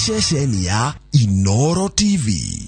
Ceceni ya Inoro TV.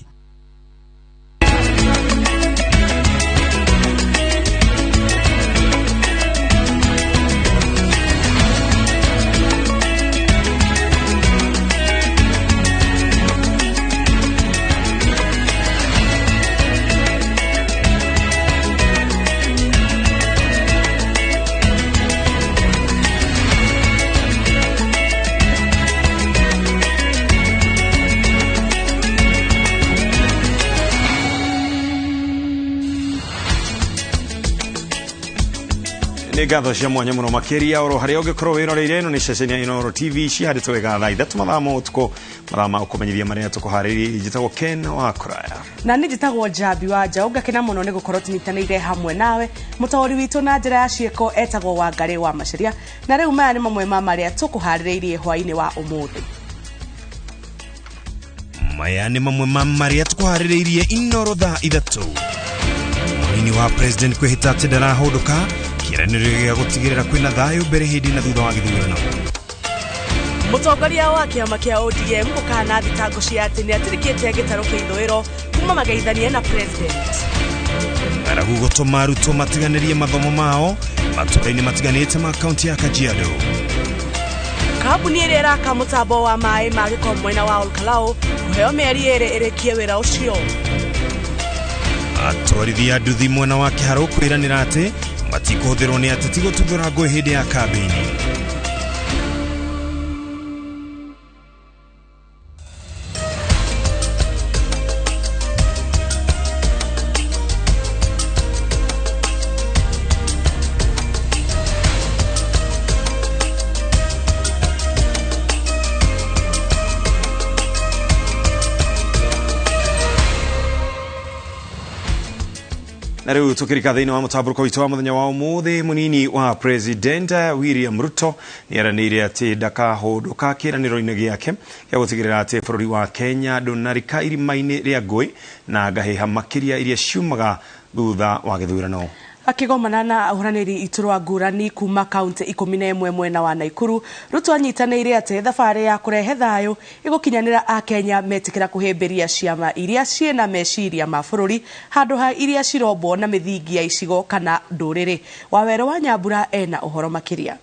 Nĩ ngatho cia mwanya mũno makĩria oro harĩa ũngĩkorwo wĩroreire. Ĩno nĩ ceceni ya Inooro TV, cihandĩtwo wega thaa 3 mathaa ma ũtukũ, mathaa ma gũkũmenyithia marĩa tũkũharĩirie. Njĩtagwo Ken wa Kũraya. Na nĩ njĩtagwo Njambi wa Njaũ. Ngakena mũno nĩ gũkorwo tũnyitanĩire hamwe nawe. Mũtaũri witũ na njĩra ya ciĩko etagwo Wangarĩ wa Macaria. Na rĩu maya nĩ mamwe ma marĩa tũkũharĩrĩirie hwaĩ-inĩ wa ũmũthĩ. Maya nĩ mamwe ma marĩa tũkũharĩrĩirie Inooro thaa 3. Mũnini wa president kwĩhĩta atĩ ndarahũndũka kĩĩranĩro gĩa gũtigĩrĩra kwĩna thayũ mbere, hĩndĩ na thutha wa gĩthurano. Mũtongoria wa kĩama kĩa ODM gũkana thitango cia atĩ nĩ atirikĩte gĩtarũ kĩa ithũĩro kuma mageithanie na president. Ng'aragu gũtũma arutwo matiganĩrie mathomo mao matũũra-inĩ matiganĩte ma kaunti ya Kajiado. Kambuni ĩrĩa ĩraka mũtambo wa maĩ ma gĩko mwena wa Olkalau kũheo mĩeri 2 ĩrĩkie wĩra ũcio. Atwarithia nduthi mwena wa Kĩharũ kwĩranĩra atĩ matikũhũthĩrwo nĩ ateti gũtuthũra ngũĩ hĩndĩ ya kambĩini. Na rĩu tũkĩrika thĩinĩ wa mũtambũrũko witũ wa mũthenya wa ũmũthĩ, mũnini wa president William Ruto nĩ eranĩire atĩ ndakahũndũka kĩĩranĩro-inĩ gĩake gĩa gũtigĩrĩra atĩ bũrũri wa Kenya ndũnarika irima-inĩ rĩa ngũĩ na ngahĩha makĩria iria ciumaga thutha wa gĩthurano. Akĩgomana na ahũranĩri iturwa ngũrani kuma kaunti 11 mwena wa Naikuru, Ruto anyitanĩire atĩ thabarĩ ya kũrehe thayũ ĩgũkinyanĩra Akenya metĩkĩra kũhĩmbĩria ciama iria ciĩna meciria ma bũrũri handũ ha iria cirombwo na mĩthingi ya icigo kana ndũrĩrĩ. Wawerũ wa Nyambura ena ũhoro makĩria.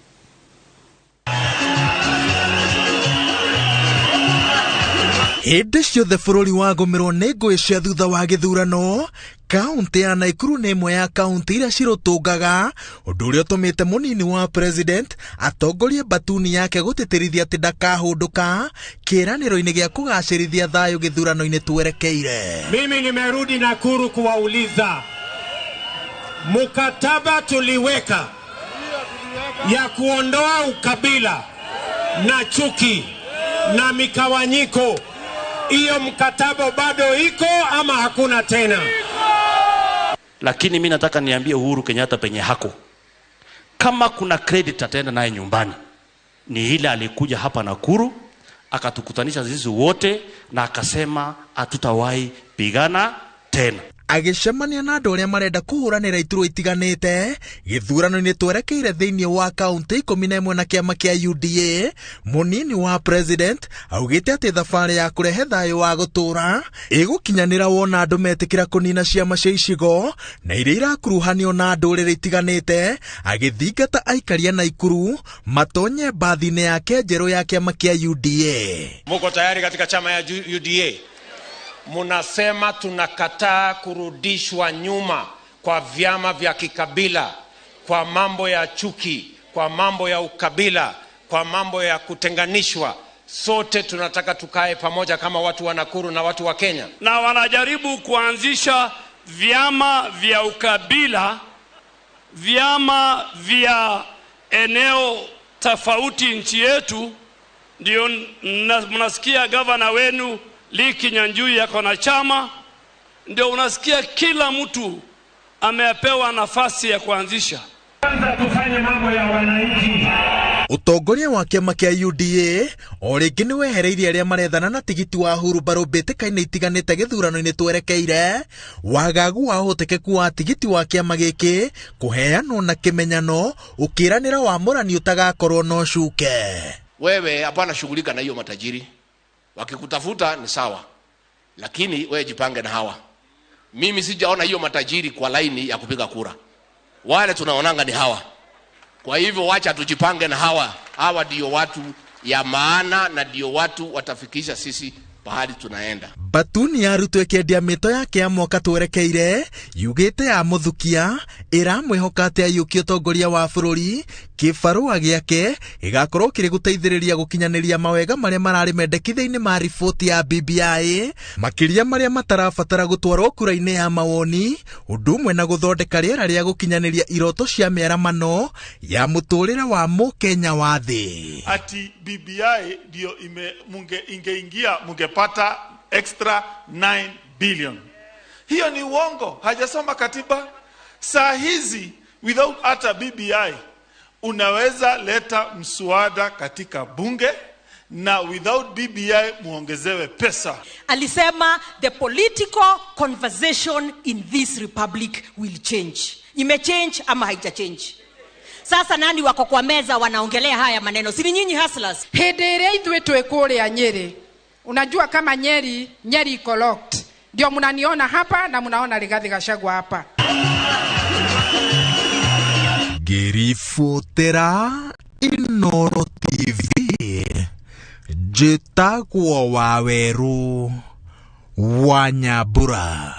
Hĩndĩ ciothe bũrũri wagũmĩrwo nĩ ngũĩ cia thutha wa gĩthurano, kaunti ya Naikuru nĩ ĩmwe ya kaunti iria cirũtũngaga, ũndũ ũrĩa ũtũmĩte mũnini wa president atongorie mbatuni yake gũtĩtĩrithia atĩ ndakahũndũka kĩĩranĩro-inĩ gĩa kũgacĩrithia thayũ gĩthurano-inĩ twerekeire. Mimi nimerudi Nakuru kuwauliza, mkataba tuliweka ya kuondoa ukabila na chuki na mikawanyiko, hiyo mkataba bado iko ama hakuna tena? Lakini mimi nataka niambie Uhuru Kenyatta penye hako, kama kuna credit ataenda naye nyumbani ni ile alikuja hapa Nakuru akatukutanisha sisi wote na akasema hatutawahi pigana tena. Agĩcemania na andũ arĩa marenda kũhũranĩra iturwa itiganĩte gĩthurano-inĩ twerekeire thĩinĩ wa kaunti 11 na kĩama kĩa UDA, mũnini wa president augĩte atĩ thabarĩ ya kũrehe thayũ wa gũtũũra ĩgũkinyanĩra wona andũ metĩkĩra kũnina ciama cia icigo na iria irakuruhanio na ndũrĩrĩ itiganĩte, agĩthingata aikari a Naikuru matonye mbathi-inĩ yake njerũ ya kĩama kĩa UDA. Muko tayari katika chama ya UDA? Munasema tunakataa kurudishwa nyuma kwa vyama vya kikabila, kwa mambo ya chuki, kwa mambo ya ukabila, kwa mambo ya kutenganishwa. Sote tunataka tukae pamoja kama watu wa Nakuru na watu wa Kenya. Na wanajaribu kuanzisha vyama vya ukabila, vyama vya eneo tofauti nchi yetu. Ndio mnasikia gavana wenu Lee Kinyanjui yako na chama, ndio unasikia kila mtu amepewa nafasi ya kuanzisha. Kwanza tufanye mambo ya wananchi. Ũtongoria wa kĩama kĩa UDA o rĩngĩ nĩ wehereirie arĩa marethana na tigiti wa hurumbarũ mbĩtĩka-inĩ itiganĩte gĩthurano-inĩ twerekeire, wagagu wa ũhotekeku wa tigiti wa kĩama gĩkĩ kũheanwo na kĩmenyano ũkĩranĩra wamũrani ũtagakorwo na ũcuke. Wewe hapana shughulika na hiyo matajiri. Wakikutafuta ni sawa, lakini wewe jipange na hawa. Mimi sijaona hiyo matajiri kwa laini ya kupiga kura, wale tunaonanga ni hawa. Kwa hivyo wacha tujipange na hawa. Hawa ndio watu ya maana na ndio watu watafikisha sisi pahali tunaenda. Batuni ya Ruto ĩkĩendia mĩto yake ya mwaka twerekeire yugĩte ya mũthukia ĩramwĩhoka atĩ aiyũkie ũtongoria wa bũrũri kĩbarũa gĩake gĩgakorwo kĩrĩ gũteithĩrĩria gũkinyanĩria mawega marĩa mararĩ mendekithia-inĩ ma riboti ya BBI makĩria marĩa matarabatara gũtwarwo kura-inĩ ya mawoni ũndũ ũmwe na gũthondeka rĩera rĩa gũkinyanĩria iroto cia mĩaramano ya mũtũrĩre wa mũkenya wa thĩ. Ati BBI ndio ingeingia mungepata extra 9 billion. Hiyo ni uongo, hajasoma katiba. Saa hizi without hata BBI unaweza leta mswada katika bunge na without BBI muongezewe pesa. Alisema the political conversation in this republic will change. Imechange ama haijachange? Sasa nani wako kwa meza wanaongelea haya maneno? Si nyinyi hustlers? Hĩndĩ ĩrĩa ithuĩ twĩ kũrĩa Nyeri, unajua kama Nyeri iko locked. Ndio mnaniona hapa na mnaona Rigathi Gachagua hapa. Ngĩribotera Inooro TV, njĩtagwo Wawerũ wa Nyambura.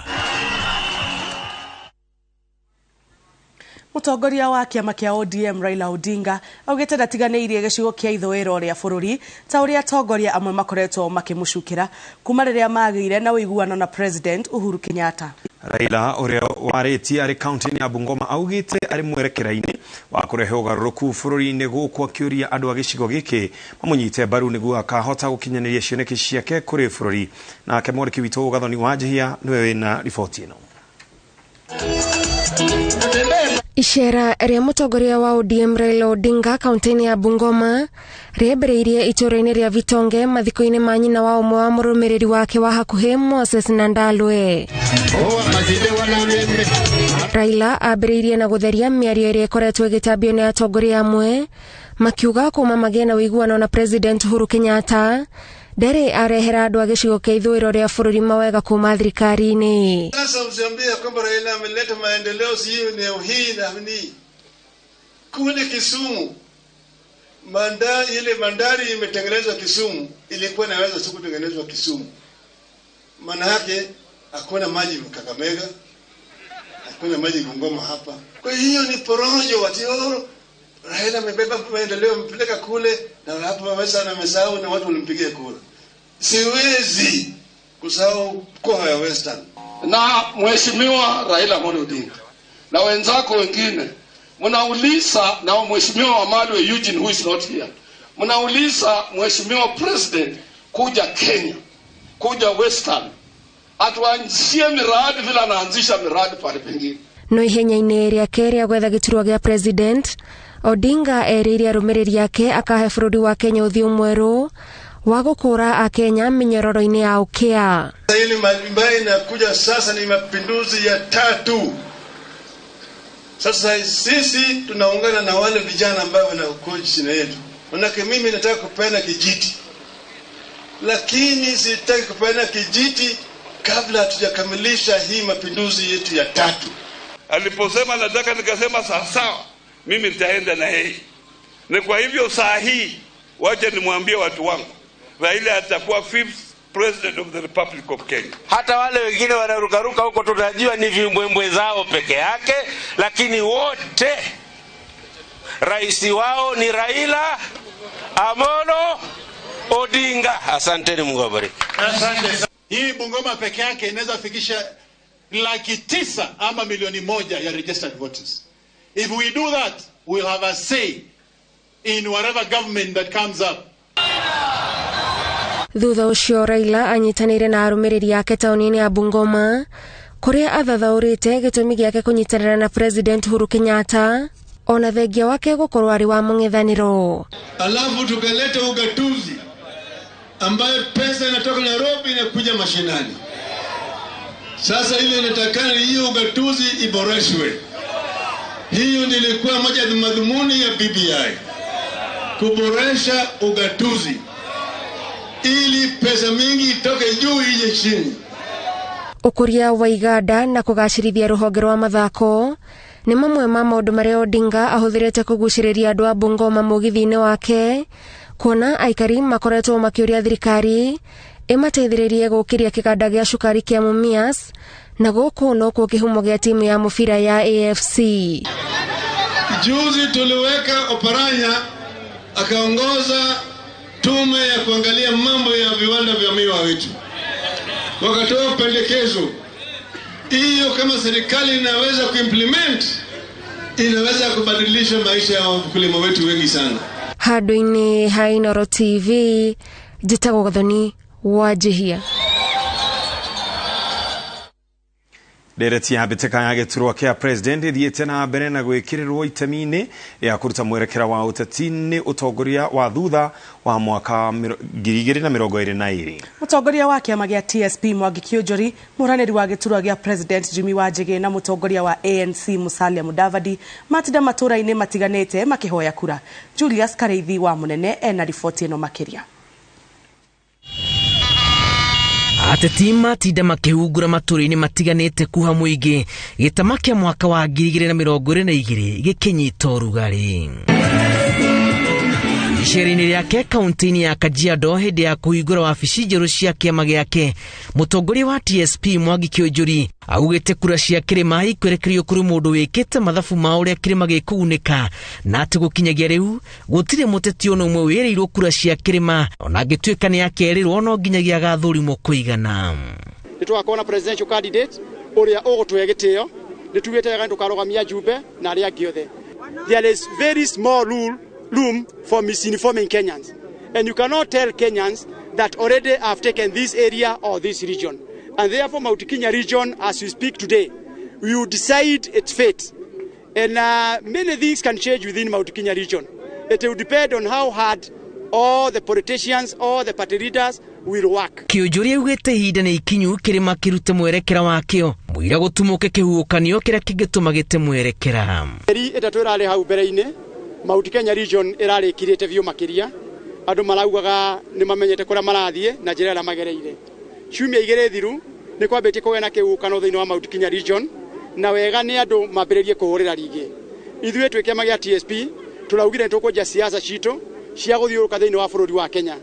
Mũtongoria wa kĩama kĩa ODM Raila Odinga augĩte ndatiganĩirie gĩcigo kĩa ithũĩro rĩa bũrũri ta ũrĩa atongoria amwe makoretwo makĩmũcukĩra kuma rĩrĩa magĩire na ũiguano na President Uhuru Kenyatta. Raila ũrĩa warĩtie arĩ kaunti-inĩ ya Bungoma augĩte arĩ mwerekera-inĩ wa kũrehe ũgarũrũku bũrũri-inĩ gũkũ akĩũria andũ a gĩcigo gĩkĩ mamũnyite mbaru nĩguo akahota gũkinyanĩria cioneki ciake kũrĩ bũrũri. Nake mwandĩki witũ Gathoni Wanjihia nĩwe wĩna riboti ĩno. Icera rĩa mũtongoria wa ODM Raila Odinga kaunti-inĩ ya Bungoma rĩambĩrĩirie itũũra-inĩ rĩa Vitonge mathiko-inĩ ma nyina wa ũmwe wa mũrũmĩrĩri wake wa hakuhĩ Moses Nandalwe. Raila ambĩrĩirie na gũtheria mĩario ĩrĩa ĩkoretwo ĩgĩtambio nĩ atongoria amwe makiuga kuma magĩe na ũiguano na President Uhuru Kenyatta ndarĩ arehera andũ a gĩcigo kĩa ithũĩro rĩa bũrũri mawega kuma thirikari-inĩ. Sasa msiambie kwamba Raila ameleta maendeleo sio eneo hii na ni kule Kisumu. Ile bandari imetengenezwa Kisumu, ilikuwa inaweza tu kutengenezwa Kisumu. Maana yake hakuna maji Kakamega, hakuna maji Bungoma hapa. Kwa hiyo ni porojo watu. Raila amebeba maendeleo mpeleka kule na hapo wamesa na mesahau na watu walimpigia kura. Siwezi kusahau mkoa ya Western. Na Mheshimiwa Raila Amolo Odinga na wenzako wengine mnauliza, na Mheshimiwa Wamalwa Eugene who is not here, mnauliza Mheshimiwa President kuja Kenya, kuja Western, atuanzishie miradi vile anaanzisha miradi pale pengine. No ihenya-inĩ rĩake rĩa gwetha gĩturwa gĩa President Odinga erĩire arũmĩrĩri ake akahe bũrũri wa Kenya ũthiũ mwerũ wa gũkũra akenya mĩnyororo-inĩ ya ũkĩa. Hili ambayo inakuja sasa ni mapinduzi ya tatu. Sasa sisi tunaungana na wale vijana ambao wanakuja chini yetu. Manake mimi nataka kupeana kijiti, lakini sitaki kupeana kijiti kabla hatujakamilisha hii mapinduzi yetu ya tatu. Aliposema nataka, nikasema sawa sawa, mimi nitaenda na yeye. Na kwa hivyo saa hii wacha nimwambie watu wangu, Raila atakuwa 5th President of the Republic of Kenya. Hata wale wengine wanarukaruka huko tunajua ni vimbwembwe zao peke yake, lakini wote rais wao ni Raila Amolo Odinga. Asanteni, Mungu awabariki. Asante. Hii Bungoma peke yake inaweza fikisha 900,000 ama 1,000,000 ya registered voters. If we do that, we'll have a say in whatever government that comes up. Thutha ũcio Raila anyitanĩire na arũmĩrĩri ake taũni-inĩ ya Bungoma kũrĩa athathaũrĩte gĩtũmi gĩake kũnyitanĩra na President Uhuru Kenyatta ona thengia wake gũkorwo arĩ wa mũng'ethanĩro. Alafu tukaleta ugatuzi ambayo pesa inatoka Nairobi inakuja mashinani. Sasa ile inatakana hiyo ugatuzi iboreshwe. Hiyo ndio ilikuwa moja ya madhumuni ya BBI, kuboresha ugatuzi. ili pesa mingi itoke juu ije chini. Ũkũria wa iganda na kũgacĩrithia rũhonge rwa mathako nĩ mamwe ma maũndũ marĩa Odinga ahũthĩrĩte kũgucĩrĩria andũ a Bungoma mũgithi-inĩ wake, kuona aikari makoretwo makĩũria thirikari ĩmateithĩrĩrie gũkĩria kĩganda gĩa cukari kĩa Mumias, na gũkũ nokuo kĩhumo gĩa timu ya mũbira ya AFC. Juzi tuliweka Oparanya akaongoza tume ya kuangalia mambo ya viwanda vya miwa wetu, wakatoa pendekezo hiyo, kama serikali inaweza kuimplement inaweza kubadilisha maisha ya wakulima wetu wengi sana. Handũ-inĩ ha Inooro TV, njĩtagwo Gathoni Wanjihia. Ndereti ya mbĩtĩka ya gĩturwa kĩa president ĩthiĩte na mbere na gwĩkĩrĩrwo itemi-inĩ ya kũruta mwerekera wa ũteti-inĩ ũtongoria wa thutha wa mwaka 2022. Mũtongoria wa kĩama gĩa TSP Mwangi Kĩũnjũri, mũhũranĩri wa gĩturwa gĩa president Jimmy Wanjigi na mũtongoria wa ANC Musalia Mudavadi matinda matũra-inĩ matiganĩte makĩhoya kura. Julius Kareithi wa Mũnene ena riboti ĩno makĩria. Ateti matinda makĩhungura matũra-inĩ matiganĩte kuha mũingĩ gĩtama kĩa mwaka wa 2022 gĩkĩnyita ũrugarĩ. Icera-inĩ rĩake kaunti-inĩ ya Kajiado hĩndĩ ya kũhingũra wabici njerũ cia kĩama gĩake, mũtongoria wa TSP Mwangi Kĩũnjũri augĩte kura cia kĩrĩma ikwerekerio kũrĩ mũndũ wĩkĩte mathabu ma ũrĩa kĩrĩma gĩkũgunĩka, na atĩ gũkinyagia rĩu gũtirĩ mũteti ona ũmwe wĩrĩirwo kura cia kĩrĩma ona angĩtuĩka nĩ akerĩrwo no nginyagia agathũrimwo kũigana. Nĩ tũgakorwo na presidential candidate ũrĩa ũgũtũhe gĩtĩo, nĩ tugĩte wega nĩ tũkarũgamia Njumbe na arĩa angĩ othe. There is very small room for misinforming Kenyans, and you cannot tell Kenyans that already have taken this area or this region, and therefore Mount Kenya region, as we speak today, we will decide its fate, and many things can change within Mount Kenya region. It will depend on how hard all the politicians, all the party leaders will work. Kĩũnjũri augĩte ihinda nĩ ikinyu kĩrĩma kĩrute mwerekera wakĩo mũira gũtumũke kĩhuhũkanio kĩrĩa kĩngĩtũma gĩte mwerekera. Mĩeri ĩtatũ ĩrarĩ hau mbere-inĩ, Mount Kenya region ĩrarĩkirĩte biũ makĩria, andũ maraugaga nĩ mamenyete kũrĩa marathiĩ na njĩra ĩrĩa magereire. Ciumia igĩrĩ thiru nĩ kwambĩtie kũgĩa na kĩhuhũkano thĩinĩ wa Mount Kenya region, na wega nĩ andũ mambĩrĩrie kũhũrĩra rigi. Ithuĩ twĩ kĩama gĩa TSP tũraugire nĩ tũkwenja siasa citũ cia gũthiũrũrũka thĩinĩ wa bũrũri wa Kenya.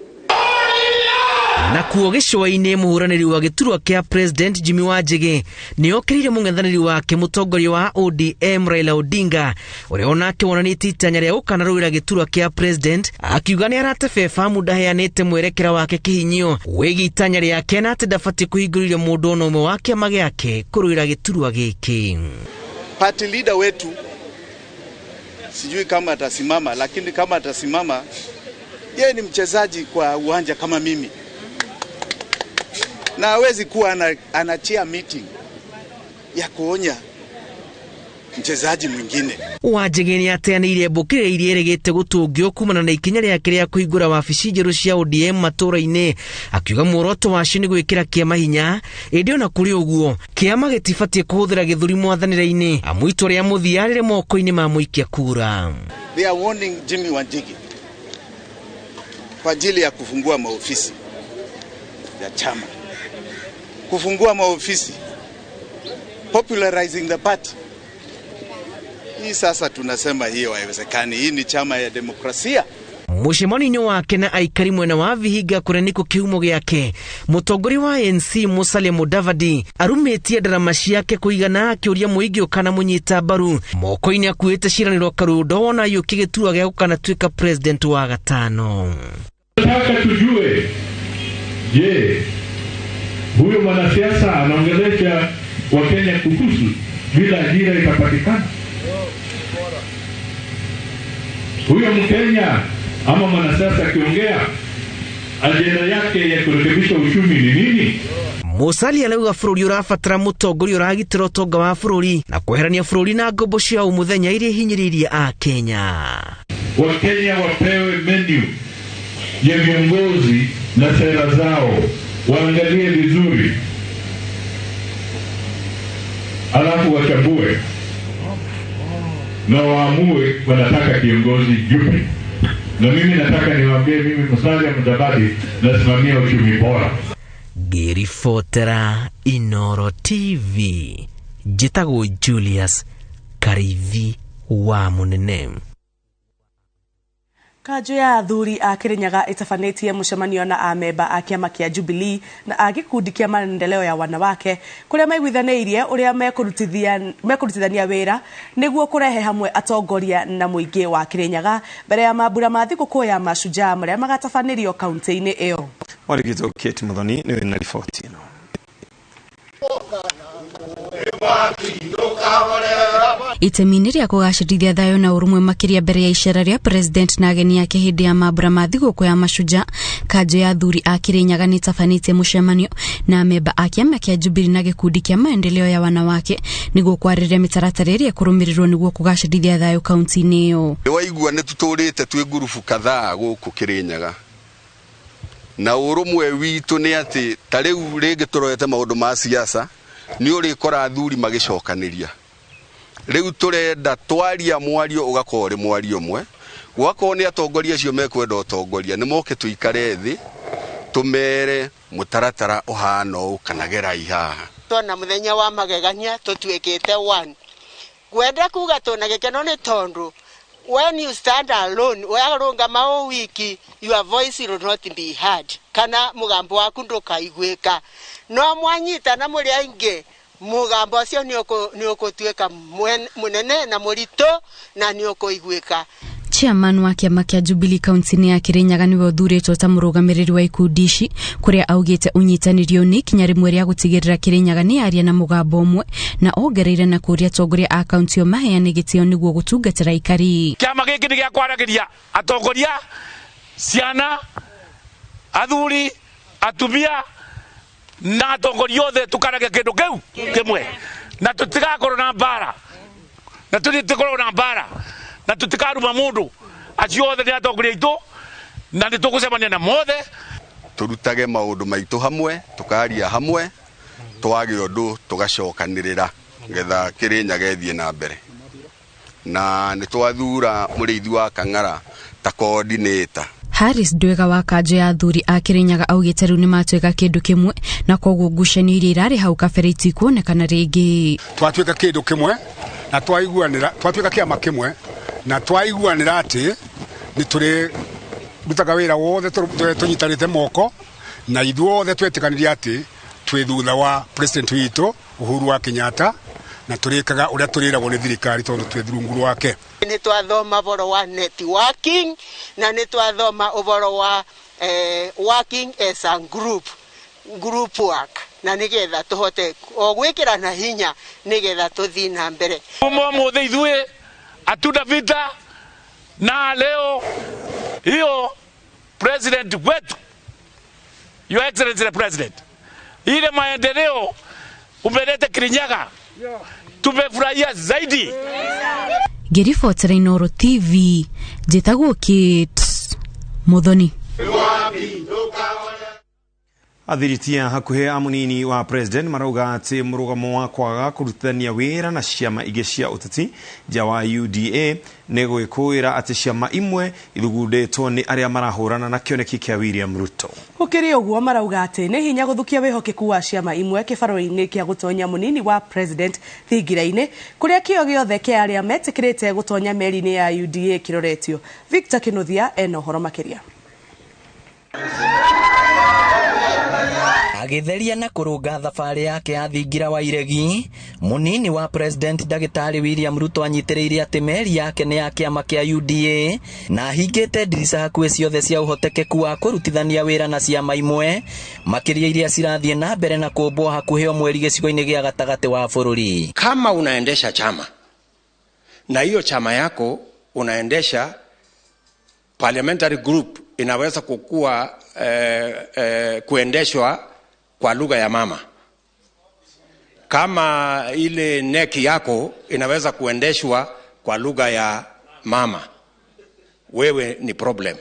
Nakuo gĩcũa-inĩ mũhũranĩri wa gĩturwa kĩa president Jimmy Wanjigi nĩokĩrĩire mũng'ethanĩri wake mũtongoria wa ODM Raila Odinga ũrĩa onake wonanĩtie itanya rĩa gũkanarũĩra gĩturwa kĩa president, akiuga nĩ aratebeba amu ndaheanĩte mwerekera wake kĩhinyio wĩgiĩ itanya rĩake na atĩ ndabatiĩ kũhingũrĩria mũndũ ona ũmwe wa kĩama gĩake kũrũĩra gĩturwa gĩkĩ. Party leader wetu sijui kama atasimama, lakini kama atasimama, yeye ni mchezaji kwa uwanja kama mimi, na hawezi kuwa anachia meeting ya kuonya mchezaji mwingine. Wanjigi nĩ ateanĩirie mbũkĩrĩra iria ĩrĩgĩte gũtũngio kumana na ikinya rĩake rĩa kũhingũra wabici njerũ cia ODM matũra-inĩ, akiuga muoroto wacio nĩ gwĩkĩra kĩama hinya, ĩndĩ ona kũrĩ ũguo kĩama gĩtibatiĩ kũhũthĩra gĩthũri mwathanĩre-inĩ amu itua rĩa mũthia rĩrĩ moko-inĩ ma mũikia kura. They are warning Jimmy Wanjigi kwa ajili ya kufungua maofisi ya chama, kufungua maofisi, popularizing the party. Hii sasa tunasema hiyo haiwezekani. Hii ni chama ya demokrasia. Mũcemanio-inĩ wake na aikari mwena wa Vihiga kũrĩa nĩkuo kĩhumo gĩake, mũtongoria wa ANC Musalia Mudavadi arumĩtie ndarama ciake kũigana akĩũria mũingĩ ũkanamũnyita mbaru. Moko-inĩ akuĩte ciĩranĩro Karundo wona aiyũkia gĩturwa gĩa gũkanatuĩka president wa gatano. Nataka tujue, je, huyo mwanasiasa anaongelesha Wakenya kuhusu vile ajira itapatikana? Huyo Mkenya ama mwanasiasa akiongea ajenda yake ya kurekebisha uchumi ni nini? Musalia arauga bũrũri ũrabatara mũtongoria ũragitĩra ũtonga wa bũrũri na kweherania bũrũri na ngombo cia o mũthenya iria ihinyĩrĩirie Akenya. Wakenya wapewe menu ya viongozi na sera zao, waangalie vizuri, alafu wachague na waamue wanataka kiongozi yupi. Na mimi nataka niwaambie, mimi Musalia Mudavadi nasimamia uchumi bora. Ngĩribotera Inoro TV njĩtagwo Julius Karithi wa Mũnene. Kanjũ ya athuri a Kirinyaga ĩtabanĩtie mũcemanio na amemba a kĩama kĩa Jubilee na a gĩkundi kĩa maendeleo ya wanawake kũrĩa maiguithanĩirie ũrĩa mekũrutithania wĩra nĩguo kũrehe hamwe atongoria na mũingĩ wa Kirinyaga mbere ya mambura ma thigũkũ ya Mashujaa marĩa magatabanĩrio kaunti-inĩ ĩyo. Mwandĩki witũ Kate Muthoni nĩwe na riboti ĩno. Itemi-inĩ rĩa kũgacĩrithia thayũ na ũrũmwe makĩria mbere ya icera rĩa president na ageni ake hĩndĩ ya mambura ma thigũkũ ya Mashujaa, kanjũ ya athuri a Kirinyaga nĩ ĩtabanĩtie mũcemanio na amemba a kĩama kĩa Jubilee na gĩkundi kĩa maendeleo ya wanawake nĩguo kwarĩrĩria mĩtaratara ĩrĩa ĩkũrũmĩrĩrwo nĩguo kũgacĩrithia thayũ kaunti-inĩ ĩyo. Nĩwaigua nĩ tũtũrĩte twĩ ngurubu kadhaa gũkũ Kirinyaga, na ũrũmwe witũ nĩ atĩ ta rĩu rĩngĩ tũrorete maũndũ ma siasa nĩ ũrĩkora athuri magĩcokanĩria. Rĩu tũrenda twaria mwario ũgakorwo ũrĩ mwario ũmwe, gwakorwo nĩ atongoria acio mekwenda ũtongoria nĩ moke tũikare thĩ tũmere mũtaratara ũhana ũũ kana gerai haha. Twona mũthenya wa magegania tũtuĩkĩte one. Ngwenda kuga twĩna gĩkeno nĩ tondũ when you stand alone, warũngama o wiki, your voice will not be heard, kana mũgambo waku ndũkaiguĩka. No mwanyitana mũrĩ aingĩ, mũgambo ũcio nĩ ũgũtuĩka mũnene na mũritũ na nĩ ũkũiguĩka. Chairman wa kĩama kĩa Jubilee kaunti-inĩ ya Kirinyaga nĩwe ũthurĩtwo ta mũrũgamĩrĩri wa ikundi ici kũrĩa augĩte ũnyitanĩri nĩ ikinya rĩmwe rĩa gũtigĩrĩra Kirinyaga nĩ yaria na mũgambo ũmwe, na ongereire na kũũria atongoria a kaunti ĩyo maheane gĩtĩo nĩguo gũtungatĩra aikari. Kĩama gĩkĩ nĩ gĩa kwaragĩria atongoria, ciana, athuri, atumia na atongoria othe tũkaragia kĩndũ kĩu kĩmwe, na tũtigakorwo na mbara, na tũtikorwo na mbara, na tutikaruma mundu. Acio othe nĩ atongoria aitũ na nĩ tũgũcemania na mothe tũrutage maũndũ maitũ hamwe, tũkaria hamwe, twage ũndũ tũgacokanĩrĩra getha Kirinyaga ĩthiĩ na mbere. Na nĩ twathura mũrĩithi wa Kang'ara ta coordinator. Harris Ndwega wa kanjũ ya athuri a Kirinyaga augĩte rĩu nĩmatuĩka kĩndũ kĩmwe na koguo ngucanio iria irarĩ hau kabere itikuonekana rĩngĩ. Twatuĩka kĩndũ kĩmwe na twaiguanĩra, twatuĩka kĩama kĩmwe na twaiguanĩra atĩ nĩ tũrĩrutaga wĩra wothe tũnyitanĩte moko, na ithuothe twetĩkanĩria atĩ twĩ thutha wa president witũ Uhuru wa Kenyatta na tũrĩkaga ũrĩa tũrĩragwo nĩ thirikari tondũ twĩ rungu rwake. Nĩ twathoma ũhoro wa networking na nĩ twathoma ũhoro wa working as a group, group work, na nĩgetha tũhote o gwĩkĩrana hinya nĩgetha tũthiĩ na mbere. Kuma ũmũthĩ ithuĩ hatuna vita, na leo hiyo president wetu, Your Excellency the President, ile maendeleo umeleta Kirinyaga tumefurahia zaidi. Ngĩribotera Inooro TV njĩtagwo Kate Muthoni. Athiritia hakuhĩ a mũnini wa president marauga atĩ mũrũgamo wa kwaga kũrutithania wĩra na ciama ingĩ cia ũteti nja wa UDA nĩ gwĩkũĩra atĩ ciama imwe ithugundĩtwo nĩ arĩa marahũrana na kĩoneki kĩa William Ruto. Gũkĩrĩ ũguo marauga atĩ nĩ hinya gũthukia wĩhokeku wa ciama imwe kĩbarũa-inĩ kĩa gũtonya mũnini wa president thingira-inĩ kũrĩa kĩo gĩothe kĩa arĩa metĩkĩrĩte gũtonya meri-inĩ ya UDA kĩroretio. Victor Kinuthia ena ũhoro makĩria. Agĩtheria na kũrũnga thabarĩ yake ya thingira wa iregi, mũnini wa president ndagĩtarĩ William Ruto anyitĩrĩire atĩ meri yake nĩ ya kĩama kĩa UDA na ahingĩte ndirica hakuhĩ ciothe cia ũhotekeku wa kũrutithania wĩra na ciama imwe makĩria iria cirathiĩ na mbere na kũmbwo hakuhĩ o mweri gĩcigo-inĩ gĩa gatagatĩ wa bũrũri. Kama unaendesha chama na hiyo chama yako unaendesha parliamentary group inaweza kukua kuendeshwa kwa lugha ya mama. Kama ile neki yako inaweza kuendeshwa kwa lugha ya mama, wewe ni problem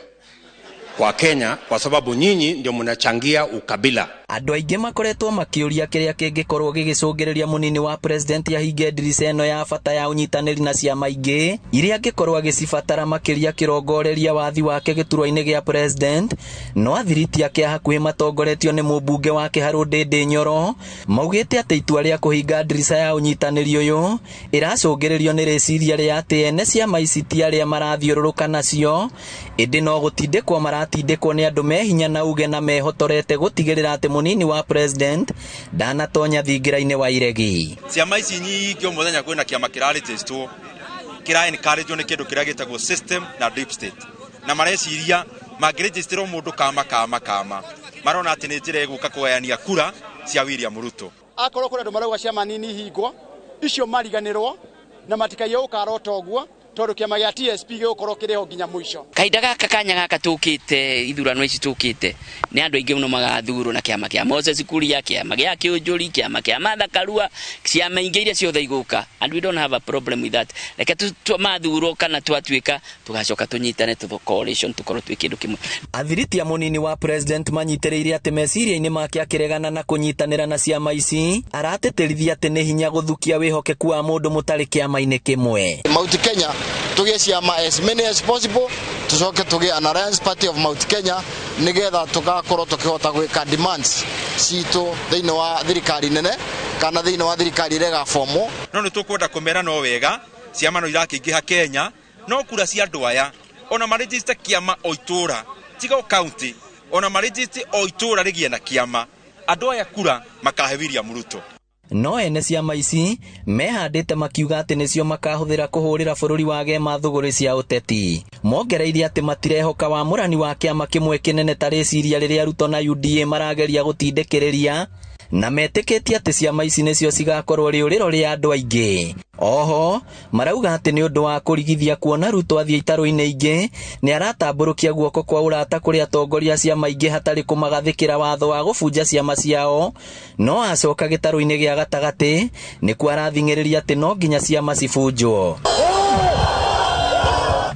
kwa Kenya, kwa sababu nyinyi ndio mnachangia ukabila. Andũ aingĩ makoretwo makĩũria kĩrĩa kĩngĩkorwo gĩgĩcũngĩrĩria mũnini wa president ahinge ndirica ĩno ya bata ya ũnyitanĩri na ciama ingĩ iria angĩkorwo agĩcibatara makĩria kĩrongoreria wathi wake gĩturwa-inĩ gĩa president. No athiriti ake a hakuhĩ matongoretio nĩ mũmbunge wa Kĩharũ Ndĩndĩ Nyoro maugĩte atĩ itua rĩa kũhinga ndirica ya ũnyitanĩri ũyũ ĩracũngĩrĩrio nĩ rĩciria rĩa atĩ ene ciama ici ti arĩa marathiũrũrũka nacio, ĩndĩ no gũtindĩkwo maratindĩkwo nĩ andũ me hinya na uge na mehotorete gũtigĩrĩra atĩ mũnini wa president ndanatonya thingira-inĩ wa iregi. Ciama ici nyingĩ o mũthenya kwĩna kĩama kĩrarĩjĩstwo kĩra encourage nĩ kĩndũ kĩrĩa gĩtagwo system na deep state, na mareciria mangĩrĩjĩstĩrwo mũndũ kama kama kama marona atĩ nĩ njĩra ĩgũka kũgayania kura cia William Ruto. Akorwo kũrĩ andũ marauga ciama nini hingwo icio mariganĩrwo na matikaiye gũkarota ũguo tondũ kĩama gĩa TSP gĩgũkorwo kĩrĩ ho nginya mũico. Kahinda gaka kanya gaka tũkĩte ithurano ici tũkĩte nĩ andũ aingĩ mũno magathurwo na kĩama kĩa Moses Kuria, kĩama gĩa Kĩũnjũri, kĩama kĩa Martha Karua, ciama ingĩ iria ciothe igũka, and we don't have a problem with that. Reke mathurwo kana twatuĩka tũgacoka tũnyitane tũ coalition tũkorwo twĩ kĩndũ kĩmwe. Athiriti a mũnini wa president manyitĩrĩire atĩ meciria-inĩ make akĩregana na kũnyitanĩra na ciama ici aratĩtĩrithia atĩ nĩ hinya gũthukia wĩhokeku wa mũndũ mũtarĩ kĩama-inĩ kĩmwe. Mount Kenya tugie ciama as many as possible, tucoke tugie an alliance party of Mount Kenya nigetha tugakorwo tukihota gwika demands citu thiini wa thirikari nene kana thiini wa thirikari ĩrĩa ĩgaformwo. No nĩ tũkwenda kũmera no wega ciama no irakĩingĩha Kenya, no kura cia andũ aya ona marĩjĩste kĩama o itũra tiga o county, ona marĩjĩste o itũra rĩgĩe na kĩama, andũ aya kura makahe William Ruto. No ene ciama ici mehandĩte makiuga atĩ nĩcio makahũthĩra kũhũrĩra bũrũri wa gema thũgũrĩ cia ũteti. Mongereire atĩ matirehoka wamũrani wa kĩama kĩmwe kĩnene ta rĩciria rĩrĩa Ruto na UDA marageria gũtindĩkĩrĩria, na metĩkĩtie atĩ ciama ici nĩcio cigakorwo rĩũrĩro rĩa andũ aingĩ. Oho marauga atĩ nĩ ũndũ wa kũrigithia kuona Ruto athiĩ itarũ-inĩ ingĩ nĩ aratambũrũkia guoko kwa ũrata kũrĩ atongoria ciama ingĩ hatarĩ kũmagathĩkĩra watho wa gũbunja ciama ciao, no acoka gĩtarũ-inĩ gĩa gatagatĩ nĩkuo arathing'ĩrĩria atĩ no nginya ciama cibunjwo.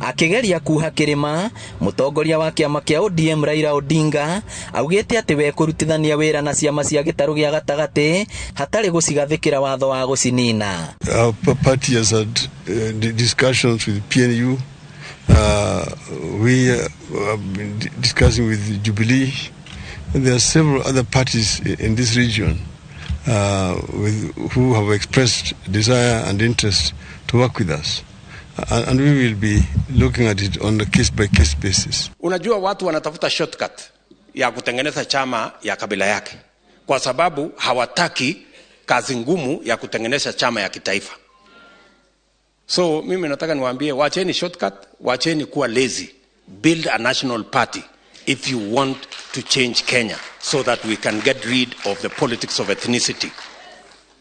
Akĩgeria kuha kĩrĩma, mũtongoria wa kĩama kĩa ODM Raila Odinga augĩte atĩ we kũrutithania wĩra na ciama cia gĩtarũ gĩa gatagatĩ hatarĩ gũcigathĩkĩra watho wa gũcinina. Our party has had discussions with PNU. We have been discussing with Jubilee. And there are several other parties in this region who have expressed desire and interest to work with us. And we will be looking at it on a case-by-case basis. Unajua watu wanatafuta shortcut ya kutengeneza chama ya kabila yake kwa sababu hawataki kazi ngumu ya kutengeneza chama ya kitaifa. So mimi nataka niwaambie wacheni shortcut, wacheni kuwa lazy. Build a national party if you want to change Kenya so that we can get rid of the politics of ethnicity.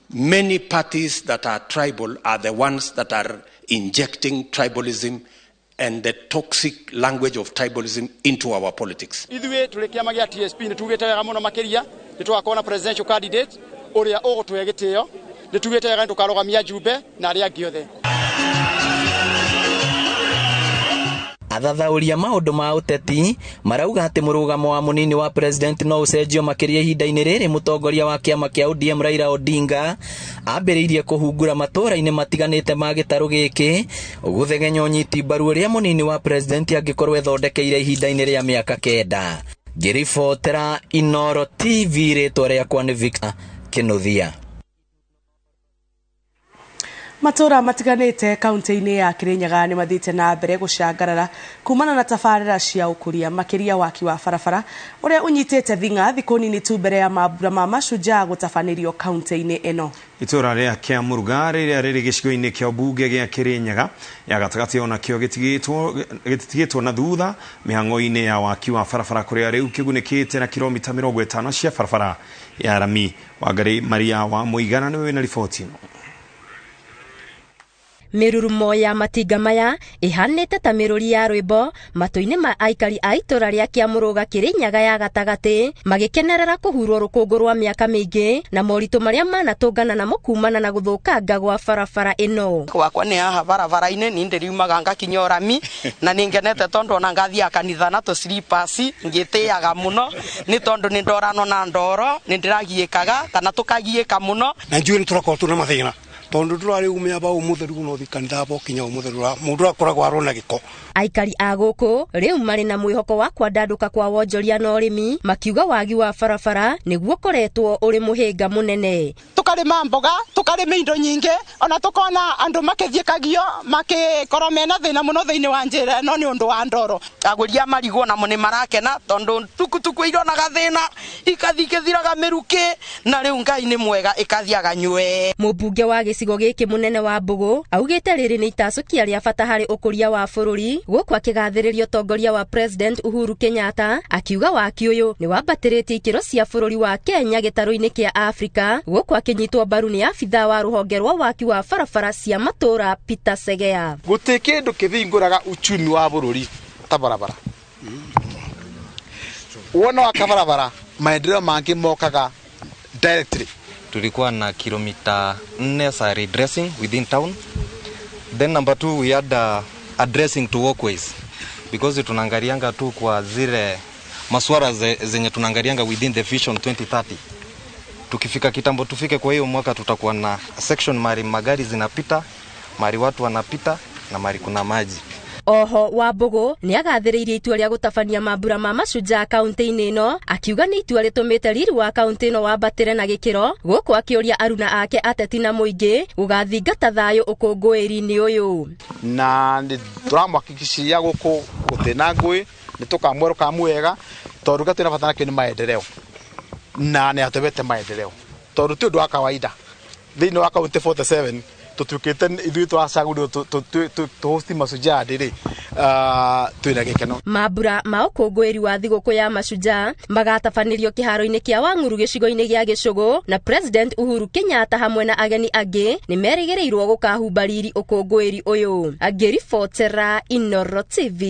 Many parties that are tribal are the ones that are injecting tribalism and the toxic language of tribalism into our politics. Ithuĩ tũrĩ kĩama gĩa TSP nĩ tugĩte wega mũno makĩria nĩ tũgakorwo na presidential candidate ũrĩa ũgũtũhe gĩtĩo, nĩ tugĩte wega nĩ tũkarũgamia Jumbe na arĩa angĩ othe. Athathaũria maũndũ ma ũteti marauga atĩ mũrũgamo wa mũnini wa president no ũcenjio makĩria ihinda-inĩ rĩrĩ mũtongoria wa kĩama kĩa ODM Raila Odinga ambĩrĩirie kũhungura matũũra-inĩ matiganĩte ma gĩtarũ gĩkĩ gũthegenya ũnyiti mbaru ũrĩa mũnini wa president angĩkorwo ethondekeire ihinda-inĩ rĩa mĩaka 9. Ngĩribotera Inoro TV, rĩtwa rĩakwa nĩ Victor Kĩnuthia. Matũra matiganĩte kaunti-inĩ ya Kirinyaga nĩ mathiĩte na mbere gũcangarara kumana na tabarĩra cia ũkũria makĩria waki wa barabara ũrĩa ũnyitĩte thing'a thikũ nini tu mbere ya mambura ma mashujaa gũtabanĩrio kaunti-inĩ ĩno. Itũra rĩa Kĩamũruga rĩrĩa rĩrĩ gĩcigo-inĩ kĩa mbunge gĩa Kirinyaga ya gatagatĩ onakĩo gĩtigĩtwo na thutha mĩhang'o-inĩ ya waki wa barabara kũrĩa rĩu kĩgunĩkĩte na kilomita 50 cia barabara ya rami. Wangari Maria wa Mũigana nĩwe wĩna riboti ĩno. Mĩrurumo ya matinga maya ĩhanĩte ta mĩrũri ya rwĩmbo matũ-inĩ ma aikari a itũra rĩa Kĩamũrũga Kĩrĩnyaga ya gatagatĩ, magĩkenerera kũhurwo rũkũngũ rwa mĩaka mĩingĩ na moritũ marĩa manatũngana namo kumana na gũthũkanga gwa barabara ĩno. Gwakwa nĩ haha barabara-inĩ ni ndĩriumaga ngakinya ũrami na nĩngenete tondũ ona ngathiaga kanitha na tũ slippers ngĩtĩaga mũno nĩ tondũ nĩ ndorano na ndoro nĩ ndĩragiĩkaga kana tũkagiĩka mũno. Na njũĩ nĩ tũrakorwo twĩna mathĩna tondu ndurari umia ba umutheru no thikanitha bo kinya umutheru mundu akoragwo arona giko. Aikari a gũkũ rĩu marĩ na mwĩhoko wa kwandandũka kwa wonjoria na ũrĩmi, makiuga wagi wa barabara nĩguo ũkoretwo ũrĩ mũhĩnga mũnene. Tukarĩma mboga, tukarĩma indo nyingĩ, ona tukona andũ makĩthiĩkagio makĩkorwo mena thĩna mũno thĩinĩ wa njĩra ĩno nĩ ũndũ wa ndoro. Agũri a marigũ namo nĩ marakena tondũ tukutuku ironaga thĩna ikathiĩ ikĩthiraga mĩrukĩ na rĩu Ngai nĩ mwega ĩkathiaga nywe. Mũmbunge wa gĩcigo gĩkĩ mũnene wa Mbũgũ augĩte rĩrĩ nĩ itacũkia rĩa bata harĩ ũkũria wa bũrũri, gũkũ akĩgathĩrĩria ũtongoria wa President Uhuru Kenyatta akiuga waki ũyũ nĩ wambatĩrĩtie ikĩro cia bũrũri wa Kenya gĩtarũ-inĩ kĩa Afrika, gũkũ akĩnyitwo mbaru nĩ abithaa wa rũhonge rwa waki wa barabara cia matũra Peter Segea. Gũtirĩ kĩndũ kĩthingũraga uchumi wa bũrũri ta barabara. Wona waka barabara maendeleo mangĩ mokaga directly. Tulikuwa na kilomita 4 za redressing within town. Then number 2 we had addressing to walkways because tunaangalianga tu kwa zile masuala zenye tunaangalianga within the vision 2030. Tukifika kitambo tufike kwa hiyo mwaka tutakuwa na section mari magari zinapita, mari watu wanapita na mari kuna maji. Oho wa Mbũgũ nĩ agathĩrĩirie itua rĩa gũtabania mambura ma mashujaa kaunti-inĩ ĩno, akiuga nĩ itua rĩtũmĩte riri wa kaunti ĩno wambatĩre na gĩkĩro, gũkũ akĩũria aruna ake ateti na mũingĩ gũgathingata thayũ ũkũngũĩri-inĩ ũyũ. Na nĩ tũramũhakikishia gũkũ gũtirĩ na ngũĩ, nĩ tũkamwerũ ka mwega tondũ kĩrĩa twĩna bata nakĩo nĩ maendeleo na nĩ atũhete maendeleo tondũ ti ũndũ wa kawaida thĩinĩ wa kaunti 47 tutuikite ithuĩ tũracagũrirwo tũhosti Mashujaa Day rĩ, twĩna gĩkeno. Mambura ma ũkũngũĩri wa thigũkũ ya Mashujaa magatabanĩrio kĩharo-inĩ kĩa Wang'uru gĩcigo-inĩ gĩa Gĩcũgũ, na President Uhuru Kenyatta hamwe na ageni angĩ nĩ merĩgĩrĩirwo gũkahumba riri ũkũngũĩri ũyũ. Angĩribotera Inooro TV,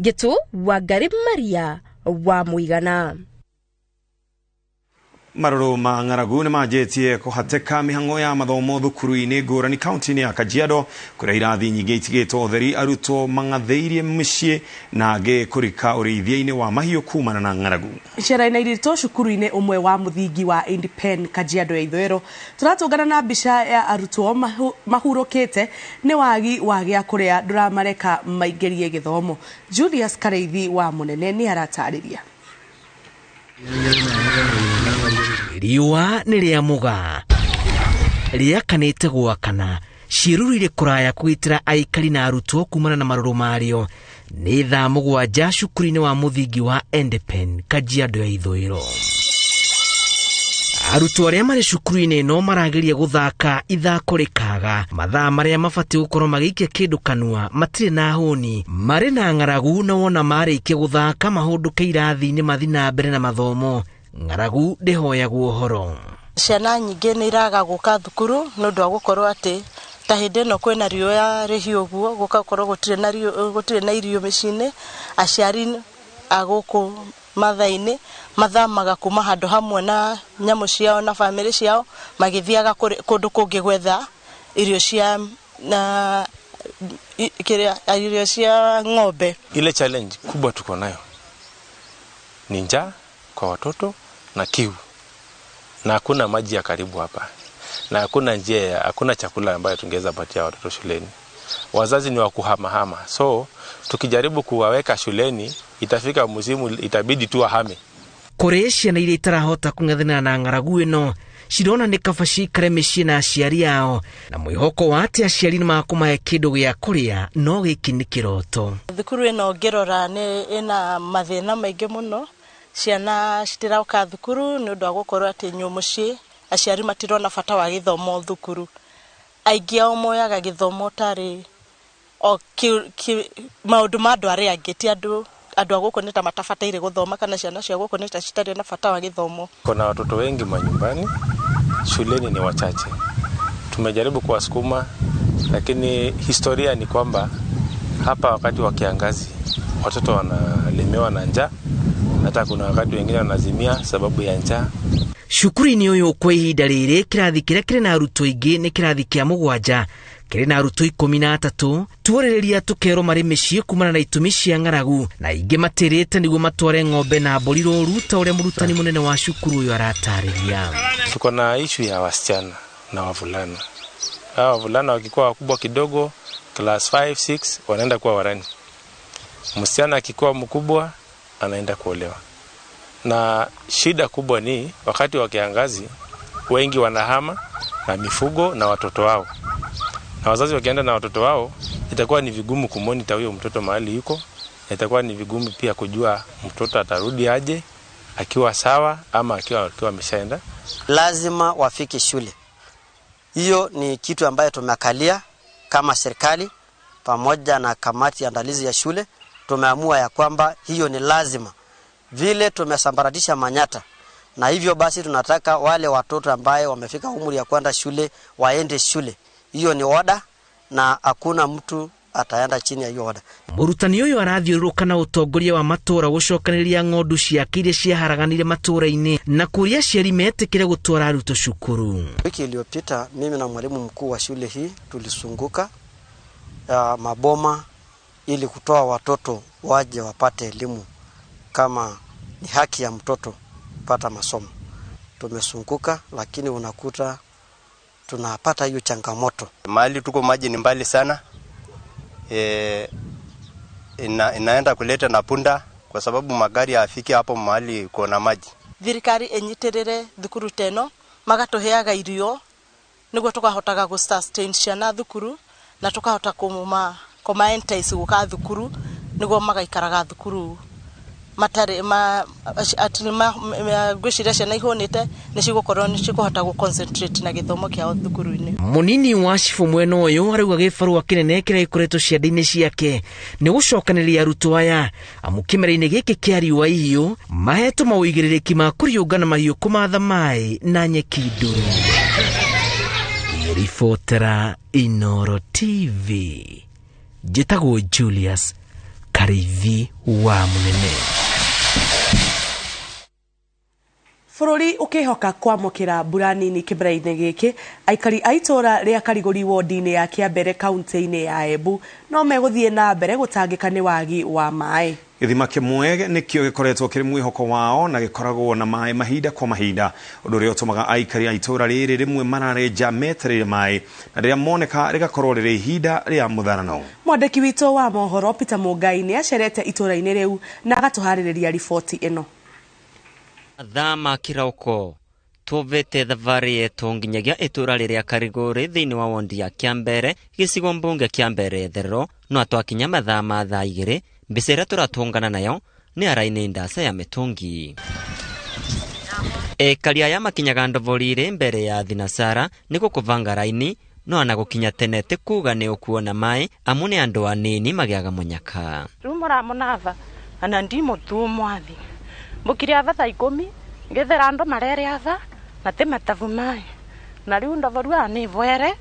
Gĩtũ Wangari Maria wa Mũigana. Marũrũ ma ng'aragu nĩ manjĩtie kũhatĩka mĩhang'o ya mathomo thukuru-inĩ ngũrani kaunti-inĩ ya Kajiado kũrĩa irathi nyingĩ itigĩtwo ũtheri, arutwo mang'athĩirie mĩciĩ na angĩ kũrika ũrĩithia-inĩ wa mahiũ kumana na ng'aragu. Icera-inĩ iritũ cukuru-inĩ ũmwe wa mũthingi wa Independ Kajiado ya Ithũĩro tũratũngana na mbica ya arutwo mahurũkĩte nĩ wagi wa gĩa kũrĩa ndũramareka maingĩrie gĩthomo. Julius Kareithi wa Mũnene nĩ aratarĩria. Riũa nĩ rĩa mũgaa rĩakanĩte gwakana ciĩrurire kũraya kũgitĩra aikari na arutwo kumana na marũrũ marĩo. Nĩ thaa 7 cukuru-inĩ wa mũthingi wa Endepen Kajiado ya Ithũĩro. Arutwo arĩa marĩ cukuru-inĩ ĩno marageria gũthaka ithako rĩkaga mathaa marĩa mabatiĩ gũkorwo magĩikia kĩndũ kanua matirĩ na hũni, marĩ na ng'aragu na wona marĩkia gũthaka mahũndũke irathi-inĩ mathi na mbere na mathomo. Ng'aragu ndĩhoyagwo ũhoro. Ciana nyingĩ nĩ iraga gũka thukuru nĩ ũndũ wa gũkorwo atĩ ta hĩndĩ ĩno kwĩna riũa rĩhiũ ũguo, gũgakorwo gũtirĩ na irio mĩciĩ-inĩ. Aciari a gũkũ mathaa-inĩ mathamaga kuma handũ hamwe na nyamũ ciao na bamĩrĩ ciao magĩthiaga kũndũ kũngĩ gwetha irio cia na irio cia ng'ombe. Ile challenge kubwa tuko nayo ni njaa kwa watoto na kiu, na hakuna maji ya karibu hapa, na hakuna njia, hakuna chakula ambayo tungeweza patia watoto shuleni. Wazazi ni wa kuhamahama, so tukijaribu kuwaweka shuleni itafika msimu itabidi tu wahame. Kũrĩ ciana iria itarahota kũng'ethanĩra na ng'aragu ĩno cirona nĩ kaba cikare mĩciĩ na aciari ao, na mwĩhoko wa atĩ aciari nĩ makũmahe kĩndũ gĩa kũrĩa, no gĩkĩ nĩ kĩroto. Thukuru ĩno ngĩrora nĩ ĩna mathĩna maingĩ mũno. Ciana citirauka thukuru nĩ ũndũ wa gũkorwo atĩ mũciĩ aciari matirona bata wa gĩthomo thukuru. Aingĩ ao moyaga gĩthomo tarĩ o maũndũ ma andũ arĩa angĩ, ti andũ a gũkũ nĩ ta matabataire gũthoma kana ciana cia gũkũ nĩ ta citarĩ na bata wa gĩthomo. Kuna watoto wengi manyumbani, shuleni ni wachache. Tumejaribu kuwasukuma, Lakini historia ni kwamba hapa wakati wa kiangazi watoto wanalemewa na njaa, hata kuna wakati wengine wanazimia sababu ya njaa. Cukuru-inĩ ũyũ kwa ihinda rĩrĩ kĩrathi kĩrĩa kĩrĩ na arutwo aingĩ nĩ kĩrathi kĩa 7 kĩrĩ na arutwo 13 tuorĩrĩria tũkerwo marĩ mĩciĩ kumana na itũmi cia ng'aragu na ingĩ matĩrĩte nĩguo matware ng'ombe na mbũri rũru ta ũrĩa mũrutani mũnene wa cukuru ũyũ aratarĩria. Tuko na issue ya wasichana na wavulana. Hawa wavulana wakikuwa wakubwa kidogo class 5 6 wanaenda kuwa warani. Msichana akikuwa mkubwa anaenda kuolewa. Na shida kubwa ni wakati wa kiangazi wengi wanahama na mifugo na watoto wao. Na wazazi wakienda na watoto wao itakuwa ni vigumu kumonita huyo mtoto mahali yuko, na itakuwa ni vigumu pia kujua mtoto atarudi aje akiwa sawa ama akiwa ameshaenda. Lazima wafike shule. Hiyo ni kitu ambayo tumekalia kama serikali pamoja na kamati andalizi ya shule. Tumeamua ya kwamba hiyo ni lazima. Vile tumesambaratisha manyata, na hivyo basi tunataka wale watoto ambaye wamefika umri ya kwenda shule waende shule. Hiyo ni oda na hakuna mtu ataenda chini ya hiyo oda. Mũrutani ũyũ arathiũrũrũka na ũtongoria wa matũra gũcokanĩrĩria ng'ondu ciake iria ciaharaganire matũra-inĩ na kũria aciari metĩkĩre gũtwara arutwo cukuru. Wiki iliyopita mimi na mwalimu mkuu wa shule hii tulisunguka maboma ili kutoa watoto waje wapate elimu kama ni haki ya mtoto kupata masomo. Tumesunguka lakini unakuta tunapata hiyo changamoto. Mahali tuko maji ni mbali sana. Inaenda kuleta na punda kwa sababu magari hayafiki hapo mahali kuna maji. Thirikari enyitirire thukuru teno magatuheaga irio niguo tukahotaga gu sustain ciana thukuru na tukahota kuma entice guka thukuru niguo magaikaraga thukuru matare ma atilima gwiciria ciana ihunite ni cigukorwo ni cikuhota gu concentrate na githomo kiao thukuru-ini. Munini wa cibu mwena ũyũ arauga gĩbarũa kĩnene kĩrĩa gĩkoretwo ciande-inĩ ciake nĩ gũcokanĩrĩria arutwo aya amu kĩmera-inĩ gĩkĩ kĩa riũa ihiũ mahetwo maũigĩrĩrĩki ma kũriũnga na mahiũ kũmatha maĩ na nyeki ndũrũ. Ribotera Inoro TV, njĩtagwo Julius Karithi wa Munene. Bũrũri ũkĩhoka kwamũkĩra mbura nini kĩmera-inĩ gĩkĩ, aikari a itũũra rĩa Karigũri wodi-inĩ ya Kĩambere kaunti-inĩ ya Embu no megũthiĩ na mbere gũtangĩka nĩ wagi wa maĩ. Gĩthima kĩmwe nĩkĩo gĩkoretwo kĩrĩ mwĩhoko wao na gĩkoragwo na maĩ mahinda kwa mahinda, ũndũ ũrĩa ũtũmaga aikari a itũũra rĩrĩ rĩmwe mararenja metereire maĩ na rĩrĩa moneka rĩgakorwo rĩrĩ ihinda rĩa mũtharano. Mwandĩki witũ wa mohoro Peter Mũngai nĩ acerete itũũra-inĩ rĩu na agatũharĩrĩria riboti ĩno. Mathaa ma kĩroko tũvĩte thabarĩ yetu nginyagia itũũra rĩrĩa Karigũri thĩinĩ wa wondi ya Kĩambere gĩcigo mbunge Kĩambere Therero no twakinya mathaa ma thaa 2 mbica ĩrĩa tũratũngana nayo nĩ araini ndaca ya mĩtũngi. Ekari aya makinyaga ndobori mbere ya thinasara nĩguo kũbanga raini no ana gũkinya tene ti kuga nĩ ũkuona maĩ amu nĩ andũ anini magĩaga mũnyaka. Rĩu mũramonava ana ndimũtuo mwathi mbũkire ava thaa 10 ngethera andu marere ava na ti matavu mai na riu ndovoru aa ni vwere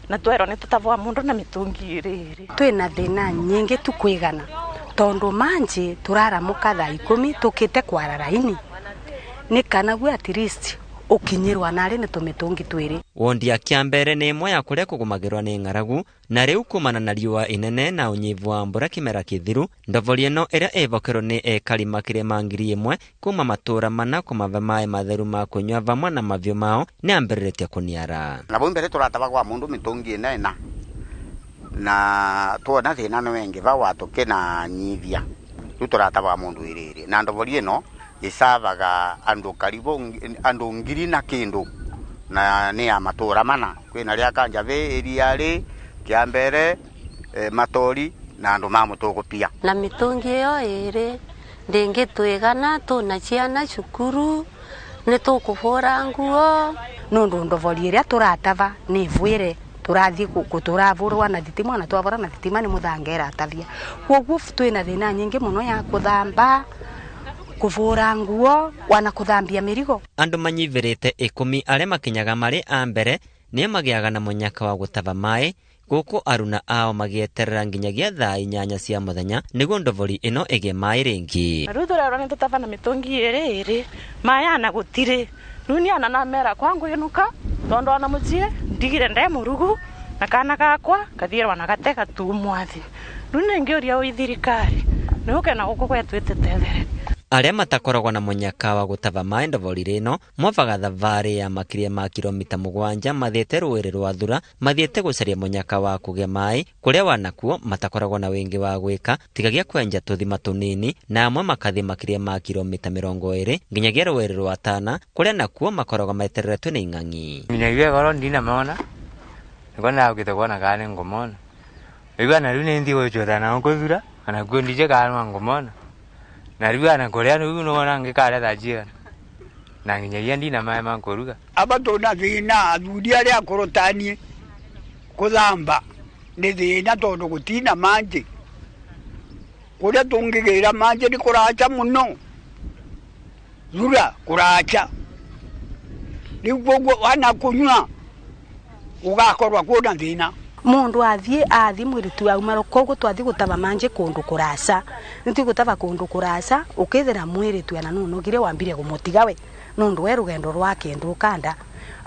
na twerwo ni tutavwa mundu na mitungi iriri. Twina thina nyingi tukwigana tondu manji turaramuka thaa 10 tukite kwara raini ni kana gwe at least ukinyirwa nari ni tumitungi twiri. Wondi ya Kĩambere nĩ ĩmwe ya kũrĩa kũgũmagĩrwo nĩ ng'aragu na rĩu kumana na riũa inene na ũnyivu wa mbura kĩmera kĩthiru ndobori ĩno ĩrĩa ĩvokerwo nĩ ekari makĩria ma 1000 kuma matũũra mana kũmave maĩ matheru ma kũnyua vamwe na maviũ mao nĩ ambĩrĩrĩtie kũniara. Na vau mbere tũratava kwa mundu mĩtũngi ĩna ĩna na tuona thĩna nĩ wengi va watũke na nyithia rĩu tũratava mundu ĩrĩrĩ na ndobori ĩno isavaga andu karibu andu ngiri na kindu na ni ya matura mana kwina ria Kanjave iria ri Kĩambere matori na andu ma mutugupia na mitungi iyo iri ndingi twigana tuna ciana cukuru ni tukubura nguo nundu ndobori iria turatava ni vwire turathi turavurwa na thitima na twavura na thitima ni muthanga iratavia koguo twina thina nyingi muno ya kuthamba kuvura nguo wana kuthambia mirigo. Andu manyivĩrĩte 10 arĩa makinyaga marĩ a mbere nĩo magĩaga na mũnyaka wa gũtava maĩ Gũkũ aruna ao magĩeterera nginyagia thaa 8 cia mũthenya nĩguo ndobori ĩno ĩgĩe maĩ rĩngĩ. Rĩu tũrerwo nĩ tũtaba na mĩtũngi ĩrĩ maĩ ana gũtirĩ. Rĩu niĩ ona namera kwangu ĩnũka tondũ ona mũciĩ ndigire nde mũrugu na kana gakwa kathirwa na gatega tu mwathi. Rĩu nĩngĩũria ũi thirikari nĩũke na gũkũ gwetũ ĩtũtethere. Arĩa matakoragwo na mũnyaka wa gũtaba maĩ ndobori ĩno mobaga thabarĩ ya makĩria ma kilomita 7 mathiĩte rũĩrĩ rwa Thura mathiĩte gũcaria mũnyaka wa kũgĩa maĩ kũrĩa wanakuo matakoragwo na wĩingĩ wa gwĩka tigagia kwenja tũthima tũnini na amwe makathiĩ makĩria ma kilomita 20 nginyagia rũĩrĩ rwa Tana kũrĩa nakuo makoragwo metereretwe nĩ ing'ang'i. Nginyagia goro ndinamona nĩkuo ndaũkĩte kuona kana nĩngũmona rĩu ana rĩu nĩnthi gũchotha nao kũthura ona kuo ndije kana ngũmona na rĩu ana kũrĩa rĩu nĩwona ngĩkarĩa thaa cigana na nginyagia ndina maĩ ma kũruga. Aba tũna thĩna athuri arĩa akũrũ ta niĩ kũthamba nĩ thĩna tondũ gũtina manjĩ kũrĩa tũngĩgĩra manjĩ nĩ kũraca mũno Thura kũraca rĩu koguo wana kũnyua ũgakorwo kwĩna thĩna. Mundu athi mwiritu auma koguo twathi gutaba manje kundu kurasa niti gutaba kundu kurasa ukethera mwiritu ana nunogire wambire gumutiga we nundu we rugendo rwake ndukanda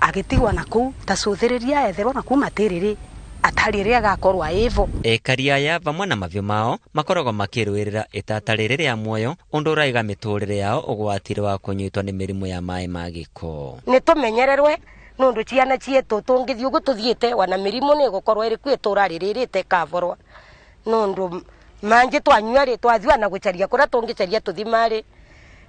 agitigwa na kuu tacuthiriria etherwo na kuma tiriri atari ria gakorwa ivo. Ekari aya vamwe na maviũ mao makoragwo makĩrũĩrĩra itata rĩrĩ rĩa muoyo ũndũ ũraiga mĩtũrĩre yao ũgwati wa kũnyitwo nĩ mĩrimũ ya maĩ ma gĩko. Nĩ tũmenyererwe nundu ciana cietu tungithii uguo tuthiite wana mirimu ni gukorwo iri ku itura ririte kavorwa nundu manje twanyua ri twathia na gucaria kuria tungicaria tuthimari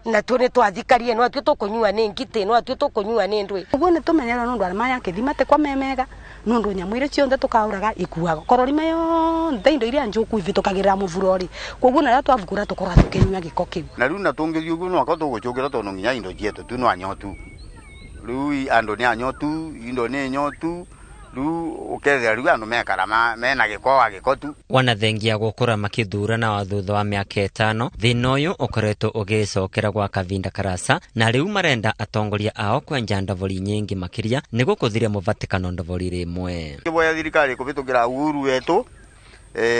na tu ni twathikarie no atu tukunyua ni ngiti no atu tukunyua ni ndui uguo ni tumenyerera nundu aria maya kithima ti kwa memega nundu nyamu iria cionthe tukauraga ikuaga korwo rima yonthe indo iria njuku ivitukagirira muvuro ri koguo na twavukura tukorwa tukinyua giko kiu na riu na tungithii uguo no tugucukira tondu nginya indo cietu tu no anyotu riu andu ni anyotu indo ni nyotu riu ukethira riu andu mekara mena giko wa giko tu. Wanathengia gukura makithurana wa thutha wa miaka 5 thina uyu ukoretwo ugicokera gwa kavinda karasa na riu marenda atongoria ao kwenja ndobori nyingi makiria niguo kuthiria muvatikano ndobori rimwe. Kiboya thirikari kuvitukira Uhuru wetu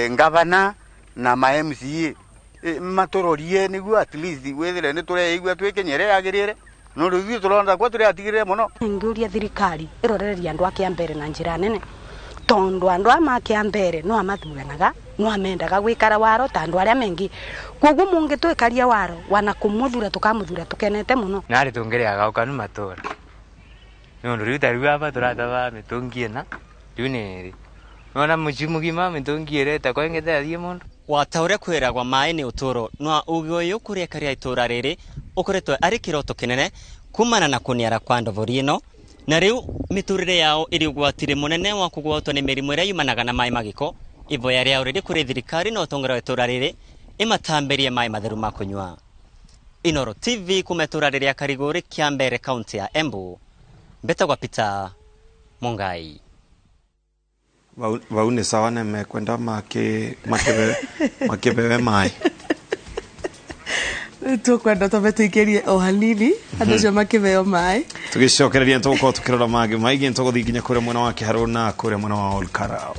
ngavana na ma MCA maturorie niguo at least wethire ni tureigua twikinyere yagirire no rĩu ithuĩ tũrona kwa tũrĩatigĩrĩre mũno. Ngĩũria thirikari ĩrorereria andũ a Kĩambere na njĩra nene tondu andu a ma Kĩambere no amathuranaga no amendaga gwikara waro ta andu aria mengi koguo mungitwikaria waro wana kumuthura tukamuthura tukenete muno. Nari tungiriaga ukanu matura nundu riu ta riu aba turataba mitungi ina riu ni nona muci mugima mitungi ireta kwengete athie mundu. Wata ũrĩa kwĩragwa maĩ nĩ ũtũro no uge ũyũ kũrĩa karia itũra rĩrĩ ũkoretwo arĩ kĩroto kĩnene kumana na kũniara kwa ndobori ĩno na rĩu mĩtũrĩre yao ĩrĩ ũgwati-inĩ mũnene wa kũgwatwo nĩ mĩrimũ ĩrĩa yumanaga na maĩ magĩko. Ivoya rĩao rĩrĩ kũrĩ thirikari na ũtongoria wa itũra rĩrĩ ĩmatambĩrie maĩ matheru ma kũnyua. Inooro TV kuma itũra rĩrĩa Karigũrĩ Kĩambere kaunti ya Embu, mbetagwa Peter Mungai. Vau nĩ sawa na mekwenda makibewe maĩ. Tukwenda twambe tuikĩrie o hanini andũ acio makĩheo maĩ. Tũgĩcokereria nĩtũgũkorwo tũkĩrora mangĩ maingĩ nĩtũgũthiĩ nginya kũrĩa mwena wa Kĩharũ na kũrĩa mwena wa Olkarau.